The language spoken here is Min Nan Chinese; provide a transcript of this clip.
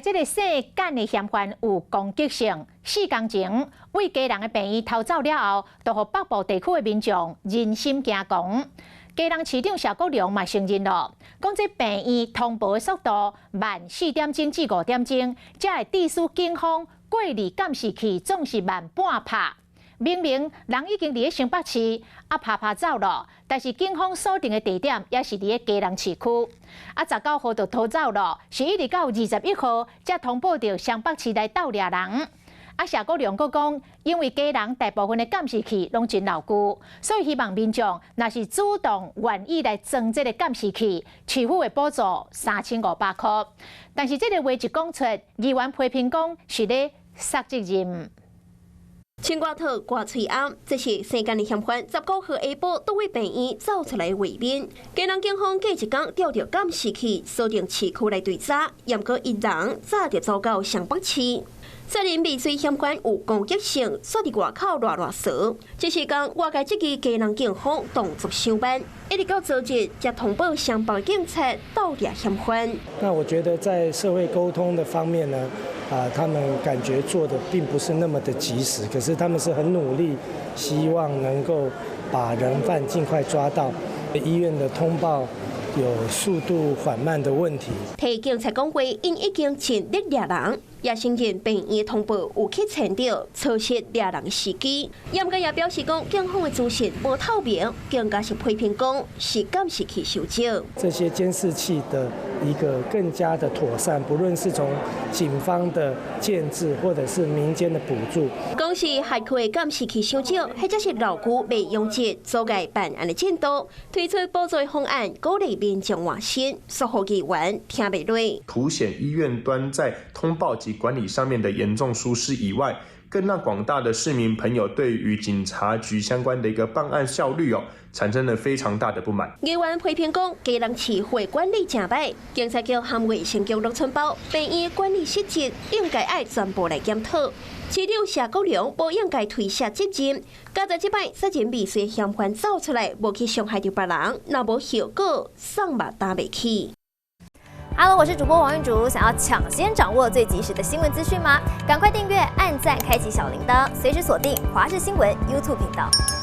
來這个姓簡的嫌犯有攻擊性，4工前佇基隆的病院逃走了後，就予北部地區的民眾人心驚惶。基隆市長謝國樑嘛承認咯，講這病院通報的速度慢4點鐘至5點鐘，才會致使警方過濾監視器總是慢半拍。明明人已經佇咧新北市，啊拍拍走咯，但是警方鎖定的地點也是佇咧基隆市區。啊，19號就逃走咯，是一直到21號才通報著雙北市來鬥掠人。啊，謝國樑閣講，因為基隆大部分的監視器攏真老舊，所以希望民眾若是主動願意來裝這个監視器，市府會補助3500箍。但是這个話一講出，議員批評講是咧捒責任。穿外套掛喙罨，這是姓簡的嫌犯19號下晡佇病院走出來的畫面。基隆警方過一工調著監視器鎖定市區來追查，毋過伊人早就走到雙北市。殺人未遂嫌犯有攻擊性，煞佇外口賴賴趖。這時間外界質疑基隆警方動作傷慢，一直到昨日才通報雙北警察鬥掠嫌犯。那我覺得在社會溝通的方面呢，啊，他們感覺做的並不是那麼的及時，可是他們是很努力，希望能夠把人犯盡快抓到。醫院的通報有速度緩慢的問題。替警察講話，𪜶已經盡力掠人，也承認病院通報有去前著錯失掠人的時機。毋過也表示講，警方的資訊無透明，更加是批評講是監視器傷少。這些監視器的一個更加的妥善，不論是從警方的建置，或者是民間的補助。講是轄區的監視器傷少，或者是老舊袂用得，阻礙辦案的進度，推出補助方案，鼓勵民眾換新，說服議員聽袂落。凸顯醫院端在通報及管理上面的嚴重疏失以外，更讓廣大的市民朋友對於警察局相關的一個辦案效率哦，產生了非常大的不滿。議員批評講，基隆市會管理誠䆀，警察局和衛生局攏承包，病院管理失職，應該愛全部來檢討。市長謝國樑無應該推卸責任，佳哉這擺殺人未遂嫌犯走出來，無去傷害著別人，若無後果，送嘛擔袂起。 Hello，我是主播王玉竹，想要搶先掌握最及時的新聞資訊嗎？趕快訂閱、按讚、開啟小鈴鐺，隨時鎖定華視新聞 YouTube 頻道。